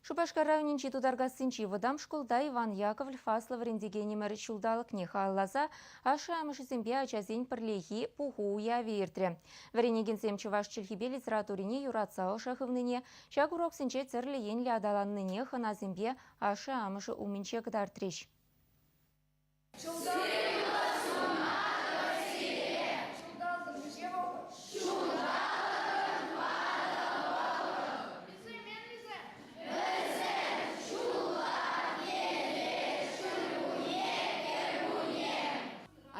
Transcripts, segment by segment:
Шупашкар районӗнчи Тутаркассинчи вӑтам шкулта Иван Яковлев аслӑ вӗрентекенӗмӗр ҫулталӑкне халалласа ашшӗ-амӑшӗсемпе ачасен пӗрлехи пуху уявӗ иртрӗ. Вӗренекенсем чӑваш чӗлхипе литературине юратса ӑша хывнине, ҫак уроксенче тӗрлӗ енлӗ аталаннине хӑнасемпе ашшӗ-амӑшӗ умӗнче кӑтартрӗҫ.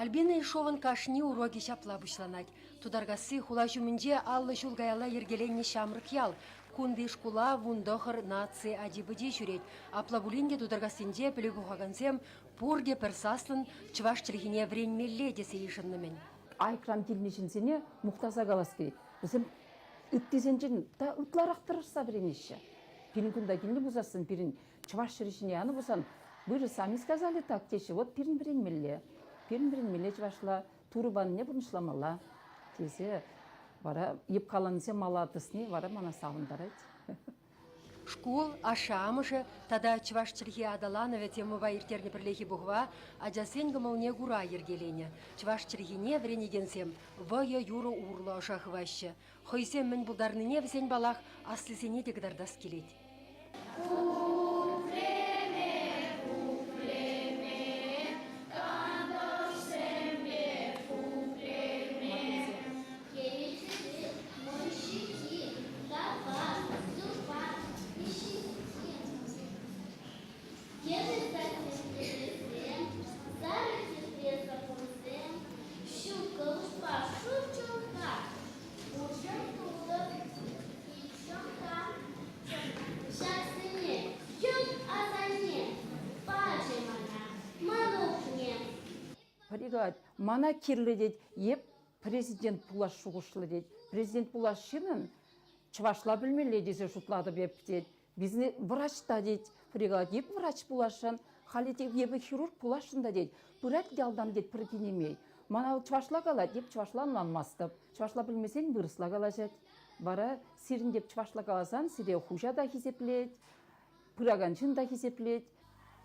Альбина Ишован кашни урокӗ ҫапла пуҫланать. Тутаркасси хула ҫумӗнче 50 ҫул каялла йӗркеленнӗ ҫамрӑк ял. Кунти шкула 19 наци ачи-пӑчи ҫӳрет. Апла пулин те Тутаркассинче пӗлӳ пухакансем пурте пӗр саслӑн чӑваш чӗлхине вӗренмелле тесе йышӑннӑ-мӗн. Айӑкран килнӗ ҫынсене мухтаса калас килет. Вӗсем ыттисенчен та ытларах тӑрӑшса вӗренеҫҫӗ. Пирӗн кунта килнӗ пулсассӑн, пирӗн чӑваш ҫӗрӗ ҫине янӑ пулсан, вы же сами сказали так теҫҫӗ. Вот пирӗн вӗренмелле. Пирӗн вӗренмелле чӑвашла, Турӑ панине пурнӑҫламалла тесе вара йӑпкаланса мала тӑсни вара мана савӑнтарать. Шкул, ашшӗ-амӑшӗ тата чӑваш чӗлхи аталанӑвӗ темӑпа ирттернӗ пӗрлехи пухӑва ачасен кӑмӑлне кура йӗркеленӗ. Чӑваш чӗлхине вӗренекенсем вӑйӑ юрӑ урлӑ ӑша хываҫҫӗ. Хӑйсем мӗн пултарнине вӗсен паллах аслисене те кӑтартас килет. Пӗри калать, мана кирлӗ тет, эп президент пулас шухӑшлӑ тет. Президент пулас ҫыннӑн чӑвашла пӗлмелле тесе шутлатӑп эп тет. Бизнес врач та тет. Пӗри калать, эп врач пуласшӑн, халӗ те эпӗ хирург пуласшӑн та тет. Пырать ялтан тет пӗр кинемей. Мана вӑл чӑвашла калать, эп чӑвашла ӑнланмастӑп. Чӑвашла пӗлмесен вырӑсла калаҫать. Вара сирӗн те чӑвашла каласан сире хуҫа та хисеплет, пыракан ҫын та хисеплет.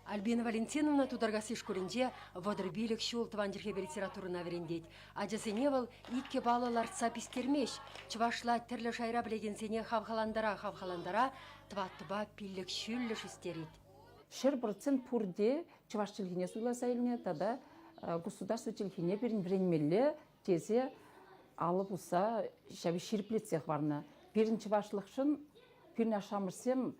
Альбина Валентиновна Тутаркасси шкулӗнче 35 ҫул тӑван чӗлхепе литературӑна вӗрентет. Ачасене вӑл иккӗ паллӑ лартса пистермест. Чӑвашла тӗрлӗ шайра пӗлекенсене хавхалантара-хавхалантара тӑваттӑпа пиллӗк ҫӳллӗш ӳстерет. 100% пурте чӑваш чӗлхине суйласа илнӗ тата государство чӗлхине пирӗн вӗренмелле тесе алӑ пусса ҫав ҫирӗплетсе хӑварнӑ. Пирӗн чӑвашлӑхшӑн пирӗн ашшӗ-амӑшсем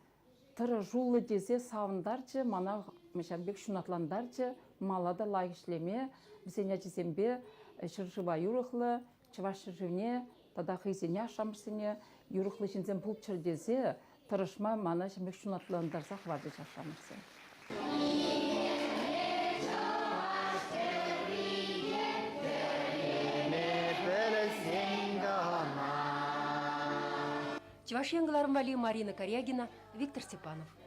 тӑрӑшуллӑ тесе савӑнтарчӗ, мана ҫавӑн пек ҫунатлантарчӗ, мала та лайӑх ӗҫлеме, вӗсен ачисемпе ҫӗршыва юрӑхлӑ, Чӑваш ҫӗршывне тата хӑйсене ашшӗ-амӑшсене юрӑхлӑ ҫынсем пулччӑр тесе тӑрӑшма мана ҫавӑн пек ҫунатлантарса хӑварчӗҫ ашшӗ-амӑшсем. Чӑваш Ен кӑларӑм валли Марина Карягина, Виктор Степанов.